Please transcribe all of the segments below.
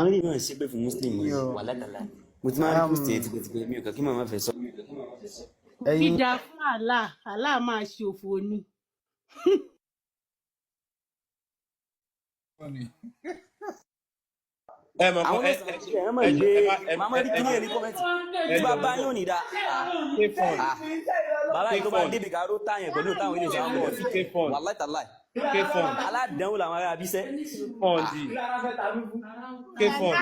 Àwọn èèyàn náà ṣépè fún Muslim ni Yo, wà látàlá. Mo ti máa ń rí post yẹn tipẹ́tipẹ́, mi ò kàn kí màmá fẹ́ sọ. Ẹ̀yin Dídá fún Allah, Allah máa ṣe òfò ni. Ẹ mọ̀ Àwọn kan ẹ náà ẹ sọ ẹ mọ̀ ẹ jọ gbé ẹ má ẹ màmá ẹ rí ẹ kíní jọ ẹ̀ ní comment. Ẹ Tí jọ bàbá mo bọ̀. yóò ní dá. K-Fund. Ah, bàbá yìí tó bá K-Fund. débi ká ló táyàn pẹ̀lú táwọn ilé ìṣàwọn ọmọ fíkì K-Fund. wà látàlá. K-Fund. Aládàánwò làwọn ará abíṣẹ́. Fund. K-Fund.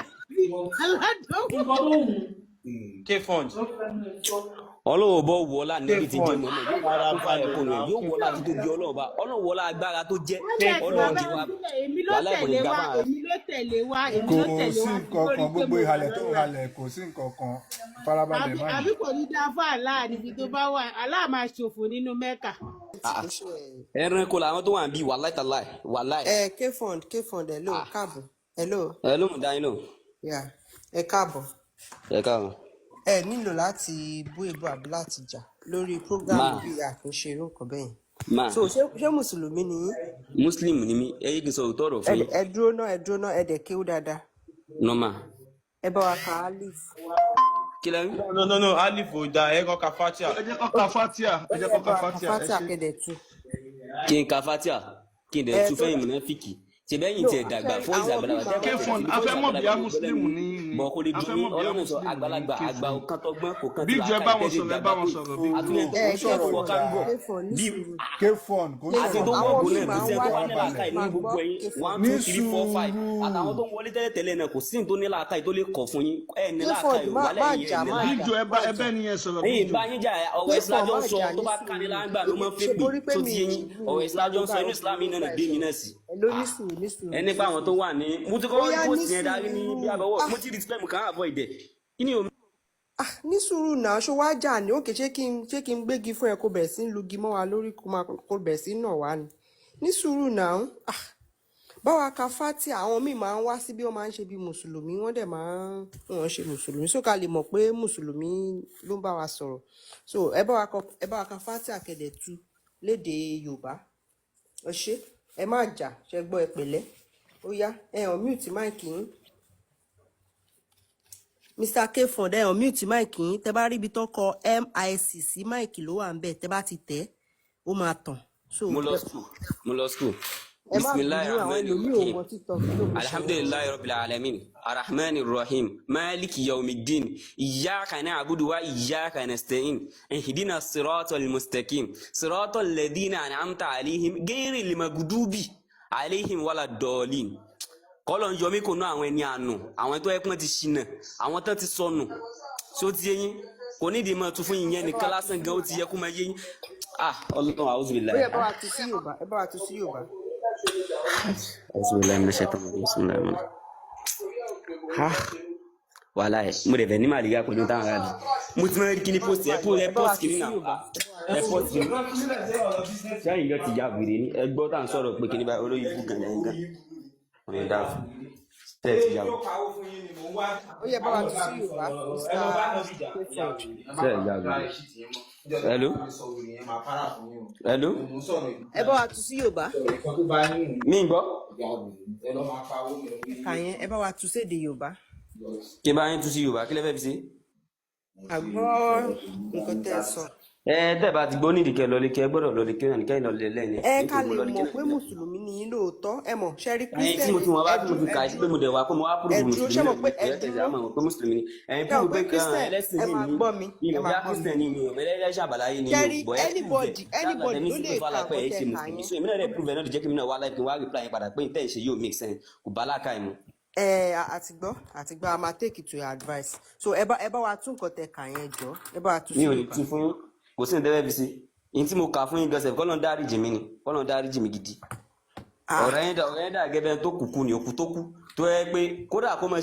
Aládùn. K-Fund. Ọlọ́wọ́ bọ́ wọlá níbi tí ń jẹ́ K-Fund. mọ́mọ́ yóò wọlá kó fàyẹ̀ kó rẹ̀ yóò wọlá tó tóbi ọlọ́wọ́ bá ọlọ́wọ́ wọlá agbára tó jẹ́ Wọ́n dẹ̀ fi ọlọ́wọ́ bàbá jẹ́ wa sílẹ̀, èmi ló wàhálà ìkò ní tẹ̀lé gbà wá, máa. èmi ló tẹ̀lé wá, èmi Kò ló tẹ̀lé sí wá nǹkan lórí kan pé gbogbo mo wà ìhalẹ̀ tó ń lọ́wọ́ ẹ̀. halẹ̀, kò sí nǹkan kan, farabalẹ̀ Àbí má ní. àbí kò ní dáa fún Allah níbi tó bá wà, Allah máa ṣòfò nínú Mẹ́kà. Ah, Ó ṣe ẹ. ẹranko làwọn tó wà ń bí wàláì tàláì wàláì. Ẹ K-Fund, K-Fund, hello, Ah, káàbọ̀. Hello. Ẹ ló mú dání lò. Yeah, ẹ káàbọ̀. Ẹ káàbọ̀. Ẹ nílò láti bú èbú àbí láti jà lórí program Máa bí a kì í ṣe irú nǹkan bẹ́ẹ̀ yẹn. Máa So ṣé mùsùlùmí ni yín? Muslim ni mí, ẹ yé kí n sọ òótọ́ ọ̀rọ̀ Ẹ fún yín. ẹ dúró náà, ẹ dúró náà, ẹ dẹ̀ kéwú dáadáa. Normal. Ẹ bá wa ka alif. Kí lẹ rí? No, no, no, no, alif ò dáa, ẹ kọ́ ka fatia. Ẹ jẹ́ kó ka fatia, ẹ Ó jẹ́ yẹ kó bá ka wa ka fatia, ẹ fatia ṣe. kẹdẹ̀ tu. Kí n ka fatia, kí n dẹ̀ Ẹ tú tó fẹ́yìn mùnáfíkì ṣe bẹ́yìn no tiẹ̀ dàgbà ṣe fún àwọn míì ìsàgbàlagbà máa ń tẹ́ bá wá tiẹ̀ K-Fund, fi a fún fẹ́ mọ̀ ìsàgbàlagbà bíyá ló gbọ́ muslim lẹ́nu ní yín ni. bọ̀ kó lè A dùn fẹ́ yín mọ̀ bíyá ọlọ́run sọ muslim ní àgbàlagbà àgbà K-Fund. kan tọgbọ́n kò kan ti Big Joe, ẹ làákàyè bá wọn tẹ́lẹ̀ sọ̀rọ̀, ẹ dàgbà bá wọn tó sọ̀rọ̀, Big Joe. àtúnyẹ̀ Kò tó Ẹ ń sọ̀rọ̀ wọ K-Fund, ìjà. kángọ̀ K-Fund, ní bí sùúrù. K-Fund kò ń àti sọ̀rọ̀ tó K-Fund, wọ àwọn ògùn míì náà kò máa sí ń ẹni wá tó wá ní farabalẹ̀. làákàyè máa nínú gbọ́ gbogbo ẹ̀yin K-Fund. one Ní two three four five sùúrù. Àtàwọn tó ń wọlé tẹ́lẹ̀ tẹ́lẹ̀ náà kò sí ní tó ní làákàyè tó lè kọ̀ fún yín ẹ̀ ní K-Fund, làákàyè má wàhálà má ẹ̀yìn jà ẹ̀ ní má Big jà làákàyè. Joe, ẹ má bá ẹ jà. bẹ́ẹ̀ ni yẹn sọ̀rọ̀, Big Ẹ̀yin Joe. bá yín jà, ọ̀rọ̀ K-Fund, ìsìlájọ́ má ń sọ jà, tó ní bá ká ní sùúrù. láńgbà ló máa ń Ṣe fẹ́ pè borí pé tó mi ti yé yín mi ọ̀rọ̀ ìsìlájọ́ mi ń sọ bá inú Islam yìí obìnrin náà bá ẹ bí mi sọ̀rọ̀. náà sí. Ẹ ló ní Ah, sùúrù, ní sùúrù, ẹni ní pé àwọn tó sùúrù. wà ní mo ti Ó kọ́kọ́ rí yá ní post yẹn darí ní bí sùúrù. abẹ́wọ̀ Ah mo ti rí tipẹ́ mo kàn án avoid ẹ̀ kí ni omi. ah, ní sùúrù náà, ṣó wá jà ní òkè? Ṣé kí n gbégi fún ẹ kó bẹ̀rẹ̀ sí ń lugi mọ́ wa lórí, kó máa kó bẹ̀rẹ̀ sí ń nà wá ni? Ní sùúrù náà. Ah, báwa ka fatia. Àwọn míì máa ń wá sí bí wọ́n máa ń ṣe bí mùsùlùmí, wọ́n dẹ̀ máa ń wọ́n ṣe mùsùlùmí, so ká lè mọ̀ pé mùsùlùmí ló ń bá wa sọ̀rọ̀. So ẹ bá wa ka fatia kẹdẹ̀ tu lédè Yorùbá. Ẹ ṣé, ẹ má jà, ṣẹ gbọ́? Ẹ pẹ̀lẹ́. Ó yá, ẹ hàn mute mic yín. Mr K-Fund, ẹ hàn mute mic yín. Tẹ bá rí ibi tó kọ mic sí, mic ló wà ń bẹ̀, tẹ bá ti tẹ̀ ó máa tàn. So Mo lọ school, mo lọ school. Ẹ má Bisimilahi bínú, àwọn rahman ẹlòmíì ò rahim. mọ TikTok ló bó ṣe ń Alhamdulilayi rabbil alamin arrahman rahim maliki yawmiddin iyyaka na'budu wa iyyaka nasta'in ihdina siratal mustaqim siratal ladina an'amta alaihim ghayril maghdubi alaihim wala ddallin. Kọ́lọ̀ ń yọ mí kò ná àwọn ẹni àánú, àwọn tó yẹ kí wọ́n ti ṣìnà, àwọn tó ti sọnù. Ṣó ti yé yín? Kò nídìí máa tún fún yín yẹn Ẹ bá nìkan wa tú lásán sí gan ó Yorùbá. ti yẹ kó máa yé yín. Ah, Ọlọ́run, a'udhu Ó billahi. yẹ bá wa tú sí Yorùbá, ẹ bá wa tú sí Yorùbá. A'udhu billahi minash shaitani rajim, bismillahir rahmanir rahim. Ha, wàhálà ẹ, mo dẹ̀ fẹ́ ní màlíkà pẹ̀lú táwọn ará bí mo ti máa rí kíní post ẹ Ẹ ẹ bá wa post tú kíní sí náà. Yorùbá. Ẹ post kíní sẹ́yìn gan ti ya wèrè ni. Ẹ gbọ́ tá à ń sọ̀rọ̀ pé kíní báyìí olóyè ibú gan lẹ́yìn gan kò ní dáa fún ṣe ti ya wèrè. Ó yẹ bá wa tú sí Yorùbá, Mr K-Fund. Ṣe ya wèrè. Hello, hello. Ẹ bá wa tú sí Yorùbá. Mi ń gbọ́. Kà yẹn, ẹ bá wa tú sédè Yorùbá. Kí n bá yín tú sí Yorùbá, kí lẹ fẹ́ fi ṣe? Àgbọ́ nǹkan tẹ́ ẹ sọ. Ẹ tẹ́ bá ti gbọ́ nídìí kẹ́ lọlé kẹ́ gbọ́dọ̀ lọlé kẹ́ náà kẹ́yìn lọlé lẹ́ni Ẹ ká nítorí mo lè lọlé kẹ́ mọ̀ náà pé mùsùlùmí ni yín lóòótọ́. Ẹ mọ̀ ṣe rí ẹyin tí mo kírísítẹ́nì ti wọn bá ẹ tí mo dúró fi ẹ kà sí pé dúró mo dẹ̀ wá pé mo wá ẹ púrúfù dúró mùsùlùmí ṣé náà mọ̀ ni pé ẹ ẹ tẹ̀sí dúró àmọ́ mọ̀ pé mùsùlùmí ni ẹ̀yin ṣé mọ̀ púrúfù pé pé kan kírísítẹ́nì ẹlẹ́sìn ẹ mi máa ni gbọ́ mi mi ẹ ò máa bíá gbọ́ mi. kírísítẹ́nì mi ò mẹ́lẹ́lẹ́sìn àbáláyé ni Ṣé mi ò rí bọ̀ ẹ prove ẹ̀ anybody dáadáa anybody tẹ̀mí ló sí lè pé ka fàlà pé nǹkan ẹ tẹ́ ṣe ẹ kà mùsùlùmí yẹn. So èmi náà dẹ̀ prove ẹ̀ náà jẹ́ kí mi náà wá láìpẹ́ wá reply yẹn padà pé ìtẹ́ ìṣe yóò make sense, kò bá láàkà mu. Ẹ àtìgbọ́ àtìgbọ́, a máa take it to your advice. So ẹ bá wa tún nǹkan tẹ́ kà yẹn jọ, ẹ bá wa tú Mi sí ò lè Yorùbá. tú fún yín, kò sí ní tẹ́fẹ́ fi ṣe ìyẹn tí mo kà fún yín gọ́sẹ̀. Kọ́lọ́n dáríjì mí ni, kọ́lọ́n dáríjì mí gidi. Ah. Ọ̀rẹ́ yẹn dà gẹ́gẹ́ tó kúkú ni òkú tó kú tó yẹ pé kódà kó máa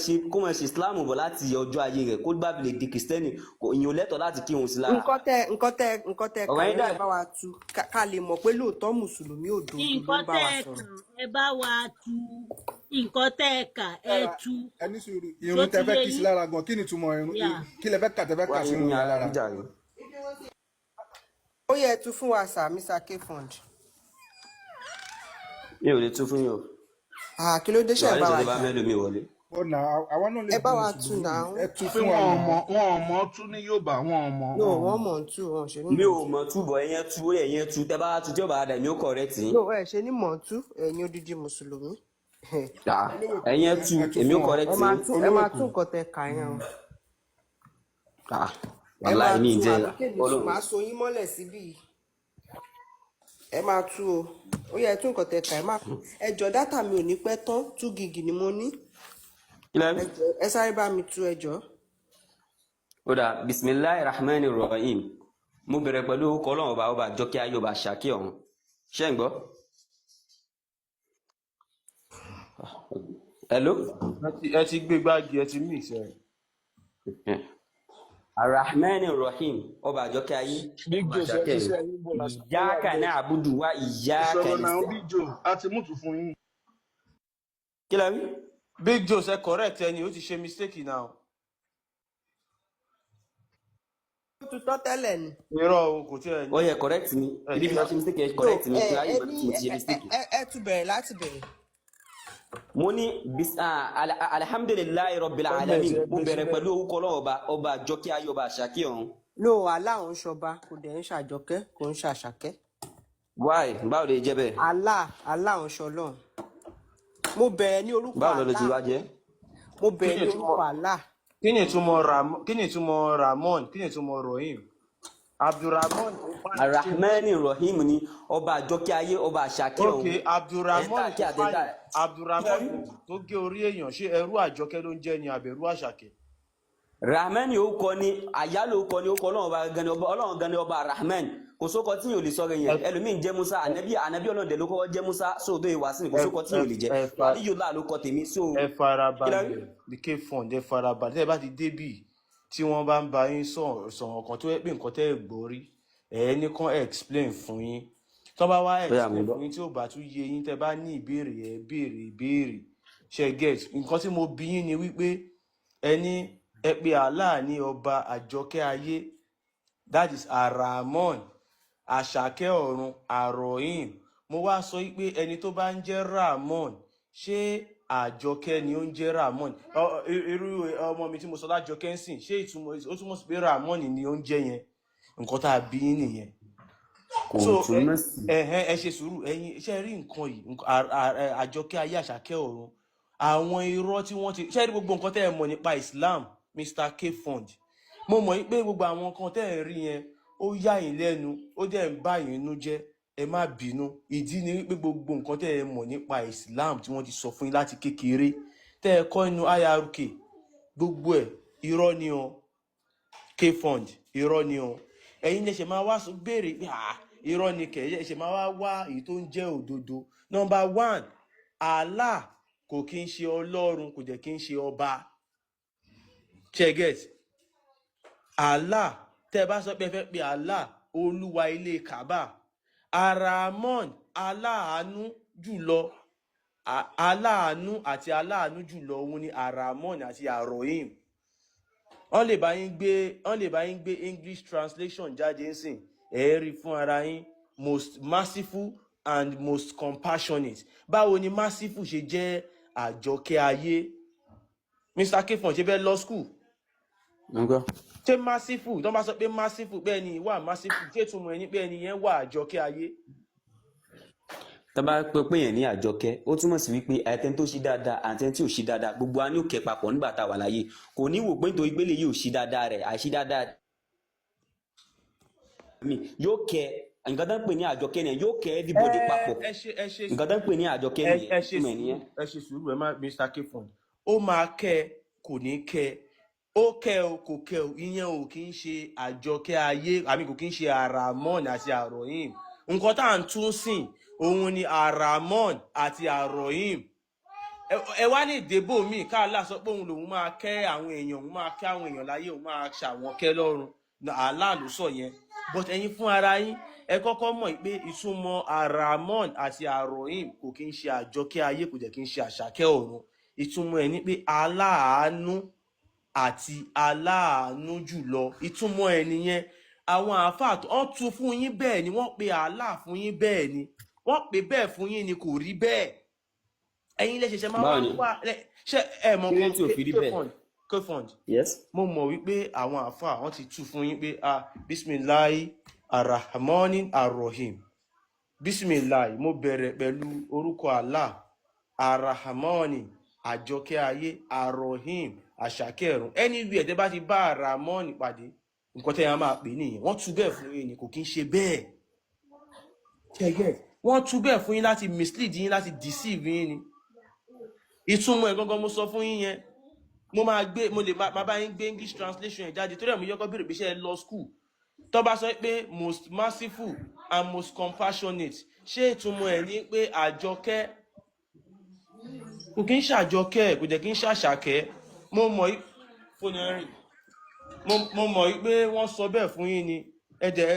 ṣe Islam bọ̀ láti ọjọ́ ayé rẹ̀, kó bá fi lè di kìrìsìtẹ́nì, kò ìyẹn ò lẹ́tọ̀ọ́ láti kírun sí lára. Nǹkan tẹ́ kà Ọ̀rẹ́ yẹn yẹn dà ẹ bá wa tú ká lè mọ̀ pé lóòótọ́ mùsùlùmí òdodo ló Nǹkan ń bá tẹ́ wa ẹ sọ̀rọ̀. kà, ẹ bá wa tú. Nǹkan tẹ́ ẹ kà, ẹ Lára tú. ẹni sùúrù, Tó irun ti tẹ fẹ́ yé kí sí yín. lára gan, kí ni ìtumọ̀ irun? Yà. Kí lẹ fẹ́ kà tẹ fẹ́ Wá kà sí ní irun yẹn lára? ìjà rẹ̀. Ó yẹ ẹ tú fún wa sir, Mr K-Fund. Mi ò lè tú fún yín o. Ah, kí ló dé? Ṣe Wàá ń bá lè wa tó bá jà? mẹ́lòmíì wọlé. Ó nà àwa náà lè Ẹ bá di wa tú mùsùlùmí. náà. Ẹ tú Pé fún wa wọn ò náà. mọ, wọn ò mọ tú ní Yorùbá, wọn ò mọ, No, wọn ò wọ́n mọ. mọ̀ ń tú, wọn ò ṣe ní Mi mọ̀ ń ò tú. mọ̀ tú bọ̀, ẹ̀yẹn tú, ẹ̀yẹn tú. Tẹ́ bá tú tí ó bá dà mí ó correct yín. No, ẹ ṣe ní mọ̀ ń tú, ẹ̀yin odidi mùsùlùmí. Ah, Olówó Èkó, ẹ̀yẹn tú, ẹ tú èmi ó fún wa. correct Ẹ máa yín. tú, ẹ Olówó máa Èkó. tú nǹkan tẹ kà yẹn o. Ah, Ẹ máa wàláì mi tú jẹ́ àbí kébì sùn, Ọlọ́run. máa so yín mọ́lẹ̀ síbí yìí. Ẹ máa tú o. Ó yẹ ẹ tú nǹkan tẹ kà, ẹ má. Ẹ jọ dátà mi ò ní pẹ́ tán, 2 gig ni mo ní. Kí lẹ Ẹ wí? jọ ẹ sáré bá mi tú, ẹ jọ. Ó dà, bisimilahi rahman rahim. Mo bẹ̀rẹ̀ pẹ̀lú orúkọ Ọlọ́run ọba, ọba àjọkẹ́ ayé, ọba àṣàkí ọ̀run. Ṣé ń gbọ́? Hello? Ẹ ti gbé gbági, ẹ ti mix ẹ. Arahman rahim, ọba àjọkẹ́ ayé, Big ọba Joe ṣe àṣàkẹ́ ti ṣe ọ̀run. ẹyin bò lásán ó wà Iyyaka bẹ́ẹ̀. na'budu wa iyyaka Sọ̀rọ̀ náà, nasta'in. Big Joe, a ti mútu fún yín. Kí lẹ wí? Big Joe ṣe correct ẹni, ó ti ṣe mistake now. Ó tu tán tẹ́lẹ̀ ni. Irọ́ o, kò tiẹ̀ Ó ní. yẹ correct mi. Ẹ Ibi ti tí wọ́n ṣe mistake yẹn No, correct mi ẹ kí ayé ẹ mọ̀ ní tí mo ti ṣe ẹ mistake. ẹ ẹ tún bẹ̀rẹ̀ láti bẹ̀rẹ̀. Mo ní alhamdulillahi rabbil Gọ́ọ̀mẹ̀ntì alamin. ẹ Mo gbé bẹ̀rẹ̀ síbẹ̀. pẹ̀lú orúkọ Ọlọ́run ọba, ọba àjọkẹ́ ayé, ọba àṣàkí ọ̀run. No, Allah ò ń ṣọba, kò dẹ̀ ń ṣàjọkẹ́, kò ń ṣàṣàkẹ́. Why? Báwo lè jẹ́ bẹ́ẹ̀? Allah, Allah ò ń ṣọlọ́run. Mo bẹ̀rẹ̀ ní orúkọ Báwo lọ lè ti Allah. wá jẹ́? Mo Kí bẹ̀rẹ̀ ni ní ìtumọ̀ orúkọ Allah. kí ni ìtumọ̀ Ram, kí ni ìtumọ̀ Ramon, kí ni ìtumọ̀ Rohim? Abdulrahman tó pààyàn ṣe. Arahman rahim ni ọba àjọkẹ́ ayé, ọba àṣàkí Ok, ọ̀run. Ẹ̀ńtà Abdulrahman kí tó àtẹ̀ńtà. pààyàn, Kí lẹ Abdulrahman wí? tó gé orí èèyàn, ṣé ẹrú Àjọkẹ́ ló ń jẹ́ ni àbẹ̀rú Àṣàkẹ́? Rahman yóò kọ ni àyálò kọ ni ó kọ Ọlọ́run ọba gan ni ọba, Ọlọ́run gan ni ọba Rahman. Kò sóko tí yóò lè sọ̀rọ̀ yẹn. Ẹlòmíín jẹ́ Musa, ànábì ànábì Ọlọ́run dẹ̀ ló kọ́kọ́ jẹ́ Musa, sóòtó ìwà sí ni kò Ẹ sóko tí ẹ yóò lè jẹ́. ẹ fa Wàlíyùlá ló kọ tèmi, so ẹ kí lẹ wí? farabalẹ̀, the K fund, ẹ farabalẹ̀. Tẹ́ ẹ bá ti débì tí wọ́n bá ń bá yín sọ̀rọ̀ sọ̀rọ̀ kan tó yẹ pé nǹkan tẹ́ ẹ gbọ́ rí, ẹ ní kán explain fún yín. Tọ́ bá wá Ó yá, mo explain gbọ́. fún yín tí ò bá tún yé yín, tẹ́ bá ní ìbéèrè, ẹ béèrè ìbéèrè. Ṣe get nǹkan tí mo bí yín ni wípé ẹ ní ẹ pé Allah ní ọba àjọkẹ́ ayé, that is Arahman, Àṣàkẹ́ ọ̀run, Arohim. Mo wá sọ wípé ẹni tó bá ń jẹ́ Rahmon, ṣé Àjọkẹ́ ni ó ń jẹ́ Rahmon? Irú ọmọ mi tí mo sọ lájọkẹ́ ń sìn, ṣé ìtumọ̀ ó túmọ̀ sí pé Rahmon ni ó ń jẹ́ yẹn? Nǹkan tá a bí yín nìyẹn. Kò So ẹ túmọ̀ sí. ẹ ẹ ṣe sùúrù. Ẹ̀yin ṣe rí nǹkan yìí, Àjọkẹ́ ayé, Àṣàkẹ́ ọ̀run, àwọn irọ́ tí wọ́n ti ṣe rí, gbogbo nǹkan tẹ́ ẹ mọ̀ nípa Islam, Mr. K Fund, mo mọ̀ pé gbogbo àwọn nǹkan tẹ́ ẹ rí yẹn ó yà yín lẹ́nu, ó dẹ̀ ń bá yín nú jẹ́. Ẹ má bínú, ìdí ni wípé gbogbo nǹkan tẹ́ ẹ mọ̀ nípa Islam tí wọ́n ti sọ fún yín láti kékeré tẹ́ ẹ kọ́ inú IRK, gbogbo ẹ̀ irọ́ ni o. K Fund, irọ́ ni o. Ẹ̀yin lè ṣe máa wá béèrè pé ah, irọ́ ni kẹ̀, ẹ ṣe máa wá wá èyí tó ń jẹ́ òdodo. Number one, Allah kò kí ń ṣe ọlọ́run, kò dẹ̀ kí ń ṣe ọba. Ṣe get? Allah, tẹ́ ẹ bá sọ pé ẹ fẹ́ pe Allah, olúwa ilé Kaaba. Aramon, aláàánú jùlọ, aláàánú àti aláàánú jùlọ, òun ni Aramon àti Arohim. Wọ́n lè bá yín gbé English translation jáde ńsìn, ẹ rí fún ara yín, most merciful and most compassionate. Báwo ni merciful ṣe jẹ́ àjọkẹ́ ayé? Mr. Kefon, ṣe bẹ́ẹ̀ lọ school? Mo gbọ́. Ṣé merciful, tó bá sọ pé merciful, pé ẹni wà merciful, ṣé ìtumọ̀ ẹni pé ẹni yẹn wà àjọkẹ́ ayé? Tá bá pè pé yẹn ní àjọkẹ́, ó túmọ̀ sí wípé àtẹni tó ṣe dáadáa àtẹni tí ò ṣe dáadáa, gbogbo wa ní òkè papọ̀ nígbà tá a wà láyé. Kò ní wò pé nítorí pé lè yóò ṣe dáadáa rẹ̀ àìṣe dáadáa mi yóò kẹ. Nǹkan tó ń pè ní àjọkẹ́ nìyẹn, yóò kẹ everybody Ẹ papọ̀. ẹ ṣe Nǹkan tó ń sùúrù. pè ní àjọkẹ́ Ẹ nìyẹn, ẹ ṣe túmọ̀ ẹ̀ sùúrù. nìyẹn. Ẹ ṣe sùúrù. Ẹ má, Mr. Kefon, ó máa kẹ kò ní kẹ, ó kẹ o kò kẹ o, ìyẹn ò kí ń ṣe àjọkẹ́ ayé, àmì kò kí ń ṣe Aramon àti Arohim. Nǹkan tá à ń tún sìn òun ni Aramon àti Arohim. Ẹ wá lè débò míì káàlà sọ pé òun lòun máa kẹ́ àwọn èèyàn, òun máa kẹ́ àwọn èèyàn láyé, òun máa ṣàwọn kẹ́ lọ́run. Allah ló sọ yẹn, but ẹ̀yin fún ara yín, ẹ kọ́kọ́ mọ̀ pé ìtumọ̀ Aramon àti Arohim kò kí ń ṣe àjọkẹ́ ayé, kò jẹ́ kí ń ṣe àṣàkẹ́ ọ̀run. Ìtumọ̀ ẹ̀ ni pé aláàánú àti aláàánú jùlọ, ìtumọ̀ ẹ̀ nìyẹn. Àwọn àáfàá tó wọ́n tú fún yín bẹ́ẹ̀ ni wọ́n pe Allah fún yín, bẹ́ẹ̀ ni wọ́n pe bẹ́ẹ̀ fún yín ni, kò rí bẹ́ẹ̀. Ẹ̀yin lẹ ṣẹ̀ṣẹ̀ máa Báwo wá ni? wá ṣé ẹ mọ̀ Kí ló kan tí ò fi rí bẹ́ẹ̀? K-Fund, K-Fund. Yes. Mo mọ̀ wípé àwọn àáfàá wọn ti tú fún yín pé ah, bisimilahi arahmani arrohim, bisimilahi, mo bẹ̀rẹ̀ pẹ̀lú orúkọ Allah, arahamani àjọkẹ́ ayé, arrohim àṣàkẹ́ ọ̀run. Anywhere tẹ́ bá ti bá arahamani pàdé, nǹkan tẹ́ yẹn á máa pè nìyẹn. Wọ́n tú bẹ́ẹ̀ fún yín ni, kò kí ń ṣe bẹ́ẹ̀. Ṣé get? Wọ́n tú bẹ́ẹ̀ fún yín láti mislead yín, láti deceive yín ni. Ìtumọ̀ ẹ̀ gangan mo sọ fún yín yẹn. Mo máa gbé, mo lè máa bá yín gbé English translation yẹn jáde, torí ẹ̀ mo yọkọ́ béèrè pé ṣé ẹ lọ school. Tó bá sọ pé most merciful and most compassionate, ṣé ìtumọ̀ ẹ̀ ní pé àjọkẹ́? Kò kí ń ṣàjọkẹ́, kò jẹ́ kí ń ṣàṣàkẹ́. Mo mọ̀ yí fóònù ẹ̀ rìn. Mo mọ̀ yí pé wọ́n sọ bẹ́ẹ̀ fún yín ni. Ẹ jẹ́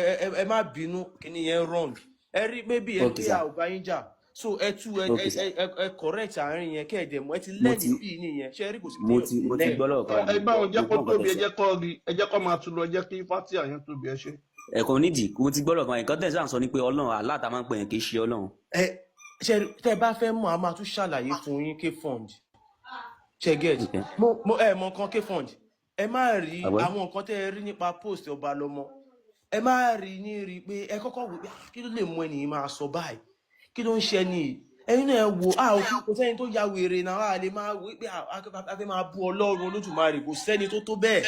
ẹ má bínú, kíní yẹn wrong. Ẹ rí pé bí ẹ Okay pé sir. a ò bá yín jà, so ẹ tú ẹ Okay ẹ sir. ẹ ẹ correct àárín yẹn, kẹ́ ẹ dẹ̀ mọ̀ ẹ ti Mo learn ti bí nìyẹn. Ṣé ẹ rí, kò sí mo téèyàn ti ti lè mo ti learn. gbọ́ lọ́wọ́ kan Ẹ bá mo wọn jẹ́ mo kó gbọ́ nǹkan tóbi, tẹ́ ẹ sọ. jẹ́ kó rí, ẹ jẹ́ kó máa tu lọ, ẹ jẹ́ kí fatia yẹn tóbi, ẹ ṣe. Ẹ̀kọ́ nídìí, mo ti gbọ́ lọ́wọ́ kan, nǹkan tẹ̀ sàn sọ ni pé Ọlọ́run Allah tá máa ń pè yẹn kì í ṣe Ọlọ́run. Ẹ ṣe tẹ́ ẹ bá fẹ́ mọ̀, a máa tún ṣàlàyé fún yín, K-Fund. Ṣe get? Okay. Mo ẹ mọ̀ nǹkan, K-Fund, ẹ má rí Àbọ̀. àwọn nǹkan tẹ́ ẹ rí nípa post ọba lọmọ, ẹ má rí ní rí pé ẹ kọ́kọ́ wò pé, "Ah, kí ló lè mú ẹnìyí máa sọ báyìí? Kí ló ń ṣe ẹni yìí?" Ẹ̀yin náà ẹ wò á, òkú kò sẹ́ni tó ya wèrè náà, a lè máa wí pé a fẹ́ máa bú Ọlọ́run Olódùmarè, kò sẹ́ni tó tó bẹ́ẹ̀.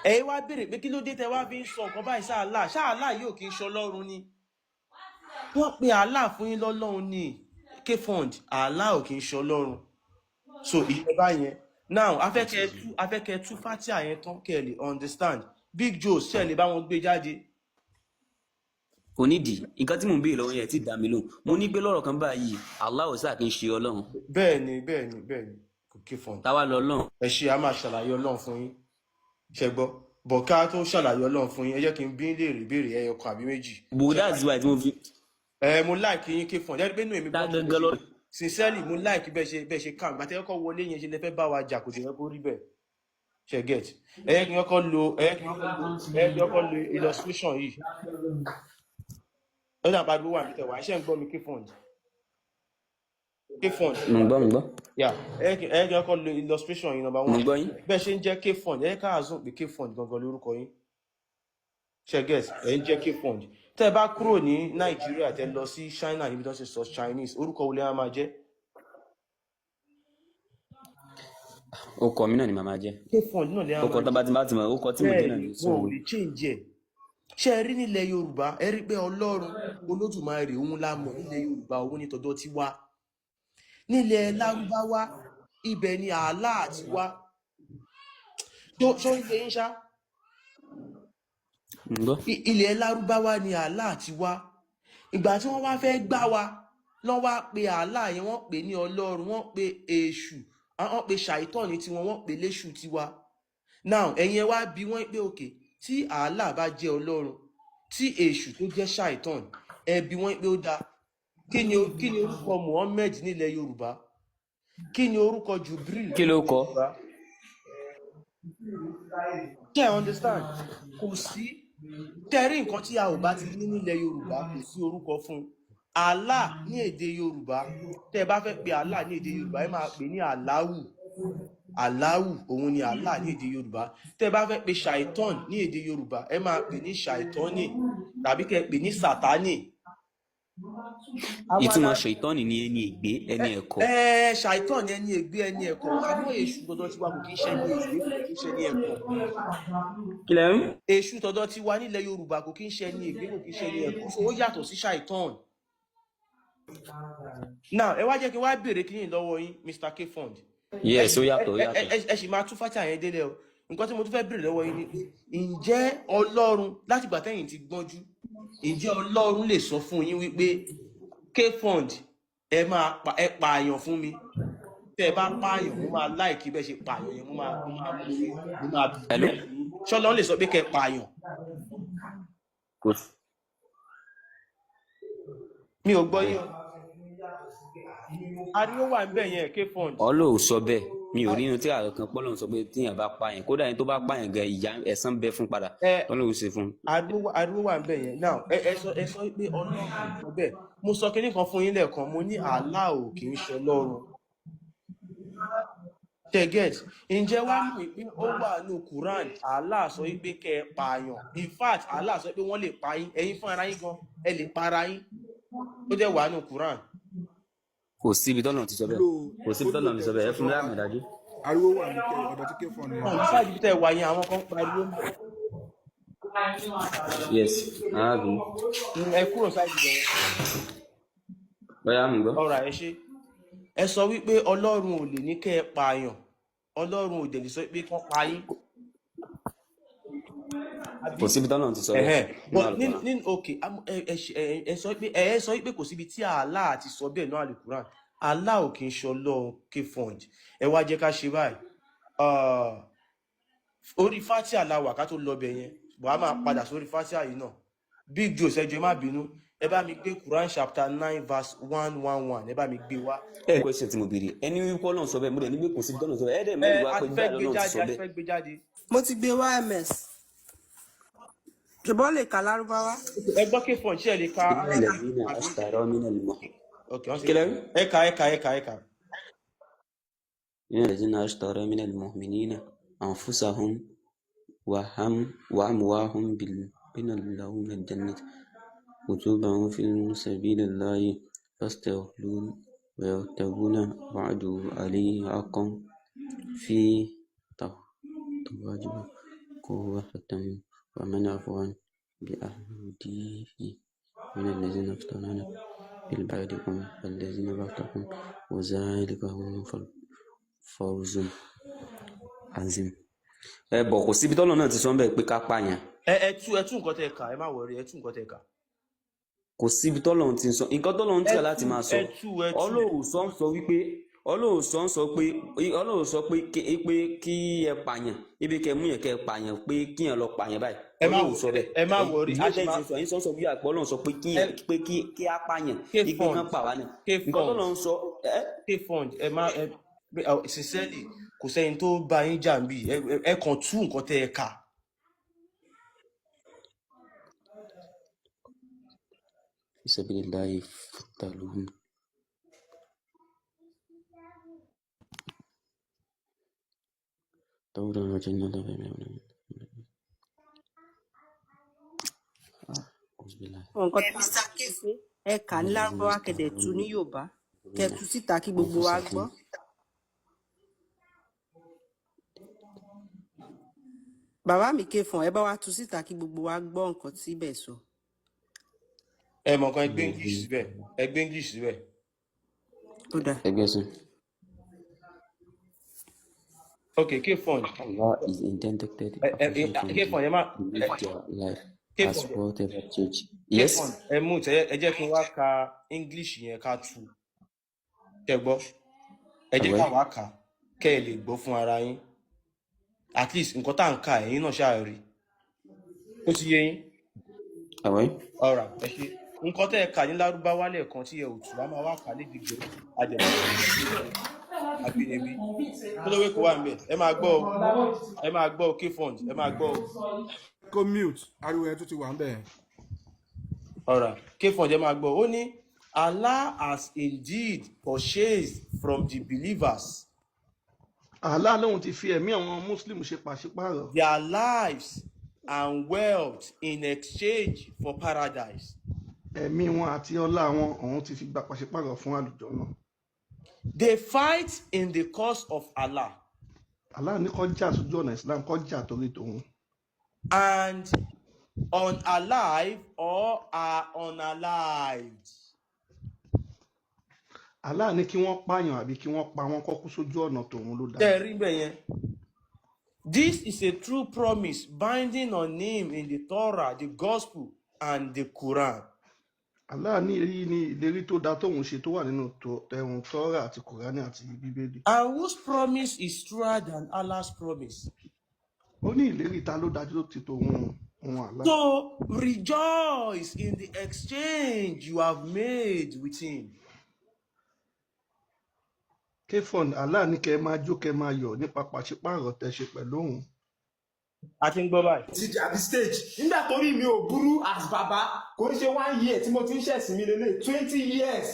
Ẹ̀yin wá béèrè pé kí ló dé tẹ́ wá fi ń sọ nǹkan báyìí sáàlà sáàlà yóò kí ń ṣe Ọlọ́run ni. Wọ́n pe Allah fún yín lọ́lọ́run ní K-Fund, Allah ò kí ń ṣe Ọlọ́run. So ìyẹn báyẹn. Now afẹ́kẹ́ tú fatia yẹn tán kẹ́ ẹ lè understand. Big Joe, ṣe lè bá wọn gbé jáde? Kò nídìí, nǹkan tí mò ń béèrè lọ́wọ́ yẹn ti dá mi lóhùn. Mo ní pé lọ́rọ̀ kan báyìí, Allah ò sáà kì í ṣe Ọlọ́run. Bẹ́ẹ̀ ni, kò K-Fund. Táwa lọ Ọlọ́run. Ẹ ṣe, a máa ṣàlàyé Ọlọ́run fún yín, ṣe gbọ́? Bọ̀ ká tó ṣàlàyé Ọlọ́run fún yín, ẹ jẹ́ kí n bí léèrè béèrè ẹyọ kan àbí méjì. But that's why tí mo fi Ẹ mo like yín, K-Fund, ẹ rí pé inú èmi dá gbọ́ gangan lọ. Sincerely, mo like bẹ́ẹ̀ ṣe kàn gbàtẹ́ kọ́kọ́ wọlé yẹn, ṣe lè fẹ́ bá wa jà, kò sì yẹ kó rí bẹ́ẹ̀. Ṣe get? Ẹ jẹ́ kí n kọ́kọ́ lo ẹ jẹ́ kí n kọ́kọ́ lo ẹ jẹ́ kí n kọ́kọ́ lo illustration yìí. Ó dà pariwo wà níbi tẹ̀wá. Ṣé ń gbọ́ mi, K-Fund? K-Fund? Mo ń gbọ́, mo ń gbọ́. Yeah, ẹ jẹ́ kí n kọ́kọ́ lo illustration yìí, number Mo ń one. gbọ́ yín. Bẹ́ẹ̀ ṣe ń jẹ́ K-Fund, ẹ jẹ́ ká assume pé K-Fund gangan lórúkọ yín. Ṣe get? Ẹ ń jẹ́ K-Fund. Tẹ́ ẹ bá kúrò ní Nàìjíríà, tẹ́ lọ sí China, níbi tó ń ṣe sọ Chinese, orúkọ wo lẹ máa jẹ́? Orúkọ mi náà ni màmá jẹ́. K-Fund náà lẹ Orúkọ máa tó jẹ́. bá ti bá ti mọ̀, orúkọ tí mo jẹ́ Bẹ́ẹ̀ náà ni, ni. So wọn ò lè change ẹ̀. Ṣé ẹ rí, nílẹ̀ Yorùbá, ẹ rí pé Ọlọ́run Olódùmarè òun la mọ̀ nílẹ̀ Yorùbá, òun ní tọ̀dọ̀ ti wá. Nílẹ̀ Lárúbáwá, ibẹ̀ ni Allah ti wá. Tó ṣó ń ṣe yín ṣá? Mo ń gbọ́. Ilẹ̀ Lárúbáwá ni Allah ti wá. Ìgbà tí wọ́n wá fẹ́ gbá wa lọ́n wá pe Allah yẹn, wọ́n pè ní Ọlọ́run, wọ́n pe èṣù, wọ́n pe ṣàìtọ́ni tiwọn, wọ́n pè léṣù tiwa. Now ẹ̀yin ẹ wá bi wọ́n pé òkè tí Allah bá jẹ́ Ọlọ́run, tí èṣù tó jẹ́ ṣàìtọ́n, ẹ bi wọ́n pé ó dáa, kí ni orúkọ Muhammed nílẹ̀ Yorùbá? Kí ni orúkọ Jubril Kí ló nílẹ̀ kọ? Yorùbá? Ṣé ẹ understand? Kò sí tẹ́rí nǹkan tí a ò bá ti ní nílẹ̀ Yorùbá, kò sí orúkọ fún un. Allah ní èdè Yorùbá, tẹ́ ẹ bá fẹ́ pe Allah ní èdè Yorùbá, ẹ máa pè ní Allahu. Allahu òun ni Allah ní èdè Yorùbá. Tẹ́ ẹ bá fẹ́ pe Shaitan ní èdè Yorùbá, ẹ máa pè ní Shaitani tàbí kẹ́ ẹ pè ní Sátánì. Àwa Ìtumọ̀ la ṣèitọ́nì ni ẹni ègbé, ẹni ẹ̀kọ́. Ẹ Shaitan ni ẹni ègbé, ẹni ẹ̀kọ́. Àmọ́ èṣù tọ̀dọ̀ tiwa kò kí ń ṣe ẹni ègbé, kò kí ń ṣe ẹni ẹ̀kọ́. Kí lẹ rí? Èṣù tọ̀dọ̀ tiwa nílẹ̀ Yorùbá kò kí ń ṣe ẹni ègbé, kò kí ń ṣe ẹni ẹ̀kọ́, so ó yàtọ̀ sí Shaitan. Now ẹ wá jẹ́ kí n wá béèrè kí ni lọ́wọ́ yín, Mr. K-Fund. Yes, ó yàtọ̀, ó yàtọ̀. Ẹ sì máa tú fátà yẹn délẹ̀ o. Nǹkan tí mo tún fẹ́ béèrè lọ́wọ́ yín ni pé ǹjẹ́ Ọlọ́run, látìgbà tẹ́yìn ti gbọ́njú, ǹjẹ́ Ọlọ́run lè sọ fún yín wípé K-Fund, ẹ máa pa ẹ pààyàn fún mi, tẹ́ ẹ bá pààyàn, mo máa like bẹ́ẹ̀ ṣe pààyàn yẹn, mo máa mú yín, mo máa Hello? bless yín? Ṣọlọ́run lè sọ pé kẹ́ ẹ pààyàn? Kò sí. Mi ò gbọ́ yín o, ariwo wà níbẹ̀ yẹn, K-Fund. Ọlọ́run ò sọ bẹ́ẹ̀. Mi ò rí inú tíra kankan pọ́lọ́run sọ pé tíyàn bá pààyàn, kódà ẹni tó bá pààyàn gan ìyà ẹ̀san bẹ fún padà Ẹ tọ́lọ́run ṣe fún un. ariwo wà ń bẹ̀ yẹn now. Ẹ sọ pé Ọlọ́run sọ bẹ́ẹ̀. Mo sọ kinní kan fún yín lẹ́ẹ̀kan, mo ní Allah ò kì í ṣe Ọlọ́run tẹ get. Ǹjẹ́ wàá mọ̀ pé ó wà nù Quran, Allah sọ pé kẹ́ ẹ pààyàn? In fact, Allah sọ pé wọ́n lè pa yín, ẹ̀yin fún ara yín gan ẹ lè para yín. Ó dẹ̀ wà nù Quran. Kò síbi tọ́lọ́run ti sọ bẹ́ẹ̀. Lò Kò síbi ó lò tọ́lọ́run ti sọ tẹ bẹ́ẹ̀. Ẹ sọ fún mi fún wa láàmì dájú. Ariwo wà ní ọ̀dọ̀ tí K-Fund yẹn. Náà nísàlẹ̀ ibi tẹ́ ẹ wà yẹn, àwọn kan ń pariwo ń bẹ̀. Yes, arábìnrin. Ẹ kúrò sáàjì yẹn. Bóyá mi gbọ́. Ọ̀rọ̀ ẹ ṣe ẹ sọ wípé Ọlọ́run ò lè ní kẹ́ ẹ pààyàn, Ọlọ́run ò dẹ̀ lè sọ pé kán pa yín, àbí? Kò síbi tọ́lọ́run ti sọ bẹ́ẹ̀ Ẹ̀hẹ́n. nínú But nínú Àlùkùránì. nínú ok, ẹ sọ pé ẹ sọ pé kò síbi tí Allah ti sọ bẹ́ẹ̀ náà Àlùkùránì. Allah ò kì í ṣe Ọlọ́run. K-Fund, ẹ wá jẹ́ ká ṣe báyìí. Ah, orí fatia la wà ká tó lọ bẹ̀ yẹn, wàá máa padà sórí fatia yìí náà. Big Joe, ṣẹjọ ẹ má bínú, ẹ bá mi gbé Quran chapter 9 verse 111, ẹ bá mi gbé wá. Ẹ question tí mo béèrè, ẹni wípé Ọlọ́run sọ bẹ́ẹ̀, mo dẹ̀ ní pé kò síbi tọ́lọ́run sọ bẹ́ẹ̀, ẹ dẹ̀ Ẹ mẹ́rin wá a pé ti fẹ́ báyìí gbé lọ́lọ́run ti jáde sọ a ti bẹ́ẹ̀. fẹ́ gbé jáde. Mo ti gbé wá, ms, ṣùgbọ́n lè kà lárúbáwá. Ẹ gbọ́, K-Fund, ṣe ẹ lè ka Inna Arabic alladhina àbí? ashtaraw minal mu'minina. Ok, wọ́n ti Kí lẹ wí? ẹ kà, ẹ kà, ẹ kà, ẹ kà. Inna alladhina ashtaraw minal mu'minina anfusahum wa amwahum bina lahum al-jannata kutubahum fi sabilillahi fastaghfirun wa yaktabuna ba'du alayhi haqqan fi تواجب قوة ومن عفوا بعهده من الذين افترون بالبعدكم والذين بعدكم وذلك هو فوز عظيم. Ẹ bọ̀, kò síbi tọ́lọ̀ náà ti sọ ń bẹ̀ pé ká pààyàn. Ẹ tú nǹkan tẹ kà, ẹ má wọrí, ẹ tú nǹkan tẹ kà. Kò síbi tọ́lọ̀ ti sọ nǹkan tọ́lọ̀ ń Ẹ tẹ̀ láti tú máa sọ. ẹ tú ẹ tú. Ọlọ́run sọ ń sọ wípé, Ọlọ́run sọ ń sọ pé, Ọlọ́run sọ pé pé kí ẹ pààyàn, ibi kẹ mú yẹn kẹ pààyàn, pé kíyàn lọ pààyàn báyìí. Ẹ má Ọlọ́run sọ bẹ́ẹ̀. ẹ má Ẹ̀yin wọrí, ìdílé a ṣì tẹ́yìn máa ti sọ, yín sọ ń sọ bí àpò Ọlọ́run sọ pé ẹ kíyàn pé kí á pààyàn, ipe K-Fund, kán pa wá náà, nǹkan K-Fund, tọ́lọ́run sọ ẹ. K-Fund, ẹ má ẹ sincerely, kò sẹ́ni tó bá yín jà ń bì. Ẹ kàn tú nǹkan tẹ ẹ kà. Fi sabilillahi fataluhum tawran wa jannatan. Auzubillahi. Nǹkan tó ń sọ ni pé ẹ kà ní Alladhina lárúbáwá, kẹdẹ ishtaraw tú ní Yorùbá, kẹ tú síta kí gbogbo wa gbọ́. anfusahum. Bàbá mi K-Fund, ẹ bá wa tú síta kí gbogbo wa gbọ́ nǹkan tí ibẹ̀ sọ. Ẹ mọ̀ kan, ẹ gbé English síbẹ̀, ẹ gbé English síbẹ̀. Ó dáa. Ẹgbẹ́ sùn. Ok, K-Fund. Allah is intended ẹ ẹ opportunity K-Fund, ẹ má to ẹ live their life as K-Fund, whatever church. Yes. K-Fund, ẹ mú tẹ, ẹ jẹ́ kí n wá ka English yẹn ká tú kẹ gbọ́. Ẹ jẹ́ ká Àwẹ́. wá kà kẹ́ ẹ lè gbọ́ fún ara yín. At least nǹkan tá à ń kà, ẹ̀yin náà ṣáà rí, ó ti yé yín. Àwẹ́. Ọ̀rà ẹ ṣe nǹkan tẹ́ ẹ kà ní lárúbáwá lẹ́ẹ̀kan tí ẹ ò tù, á máa wá kà lédè Gẹ̀ẹ́sì àjẹmọ́ àbínibí kí ló wé kó wà níbẹ̀. Ẹ máa gbọ́ o, ẹ máa gbọ́ o, K-Fund, ẹ máa gbọ́ o. Kó mute, ariwo yẹn tó ti wà ń bẹ̀ yẹn. Ọ̀rà K-Fund, ẹ máa gbọ́. Ó ní Allah has indeed purchased from the believers Allah lóun ti fi ẹ̀mí àwọn Muslim ṣe pàṣípààrọ̀ their lives and wealth in exchange for paradise. Ẹ̀mí wọn àti ọlá wọn, òun ti fi gba pàṣípààrọ̀ fún àlùjọ náà. They fight in the cause of Allah Allah ní kó jà sójú ọ̀nà Islam, kó jà torí tòun and unalive or are unalived. Allah ní kí wọ́n pààyàn àbí kí wọ́n pa wọ́n, kó kú sójú ọ̀nà tòun ló dáa. Tẹ́ ẹ rí bẹ́ẹ̀ yẹn. This is a true promise binding on him in the Torah, the Gospel, and the Quran. Allah ní èyí ní ìlérí tó dáa tóun ṣe tó wà nínú ẹ̀hún Tọ́rà àti Kùránì àti Bíbélì. And whose promise is truer than Allah's promise? Ó ní ìlérí ta ló dájú tó ti tòun, òun Allah. So rejoice in the exchange you have made with him. Kfon, Allah ní kẹ́ ẹ máa jó, kẹ́ ẹ máa yọ̀ nípa pàṣípààrọ̀ tẹ́ ṣe pẹ̀lú òun. A ti ń gbọ́ báyìí. Ti àbí stage nígbà tó rí mi ò burú as baba, kò ń ṣe one year tí mo ti ń ṣẹ̀sìn mi lélẹ̀, 20 years.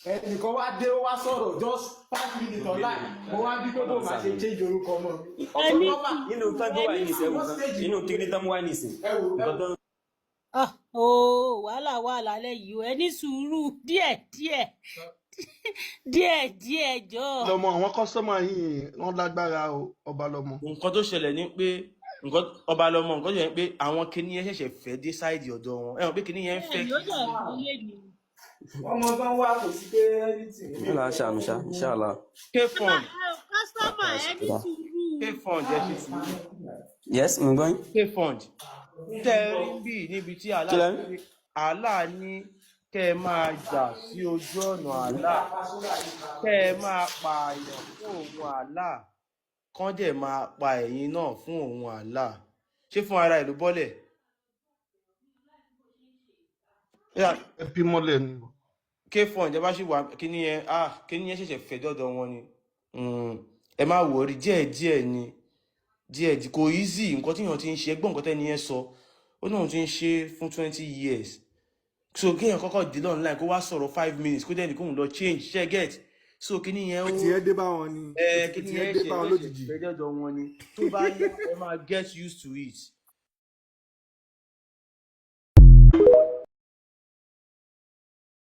Ẹnìkan wá dé, ó wá sọ̀rọ̀ just 5 minutes online, mo wá bí pé bó máa ṣe change orúkọ ọmọ mi. Ẹ ní Nínú tán gbé sùúrù, wá ẹ yìí ní nìsín, ẹwù What kan stage? nínú kiri tán mú wá nìsín, Ẹ wò, ẹ nǹkan wò. tó ń Ah, ooo, wàhálà wà lálẹ́ yìí o. Ẹ ní sùúrù díẹ̀ díẹ̀ díẹ̀ díẹ̀ jọ. Lọmọ àwọn customer yìí, wọ́n lágbára o, ọba lọmọ. Nǹkan tó ṣẹlẹ̀ ni pé nǹkan ọba lọmọ, nǹkan tó ṣẹlẹ̀ ni pé àwọn kinní yẹn ṣẹ̀ṣẹ̀ fẹ́ dé side ọ̀dọ̀ wọn. Ẹ mọ̀ pé kinní yẹn ń Bẹ́ẹ̀ fẹ́ ni, ó kiri. jẹ́ ìdílé ni. Wọ́n mọ tán wá, kò sí pé anything èmi ò Allah fẹ́ ṣàánú ṣá, inshallah. Kfon, Customer, ẹ ní sùúrù. Kfon, ẹ ṣe sùúrù. Yes, mo gbọ́ yín. Kfon, tẹ́ ẹ rí bí níbi tí Kí Allah lẹ ti ní, Allah ní kẹ́ ẹ máa jà sí ojú ọ̀nà Allah, kẹ́ ẹ máa pààyàn fún òun Allah, kán dẹ̀ máa pa ẹ̀yin náà fún òun Allah. Ṣé fún ara ìlú bọ́lẹ̀? Ẹ bí mọ́lẹ̀ ni o. Kfon, ìjọba ṣì wà kíní yẹn, ah, kíní yẹn ṣẹ̀ṣẹ̀ fẹ́ dọ́dọ̀ wọn ni. Ẹ má wọrí, díẹ̀ díẹ̀ ni, díẹ̀ díẹ̀, kò easy. Nǹkan tí èèyàn ti ń ṣe, ẹgbọ́n nǹkan tẹ́ni yẹn sọ, ó náà ti ń ṣe fún 20 years, so kéèyàn kọ́kọ́ dé online kó wá sọ̀rọ̀ 5 minutes, kó dẹ̀ ní kóun lọ change, ṣe get? So kíní yẹn ó Tìyẹn dé bá wọn ni. Ẹ kíní Tìyẹn yẹn dé ṣe bá wọn ṣẹ̀ṣẹ̀ lójijì. fẹ́ dọ́dọ̀ wọn ni. Tó bá yá, ẹ máa get used to it.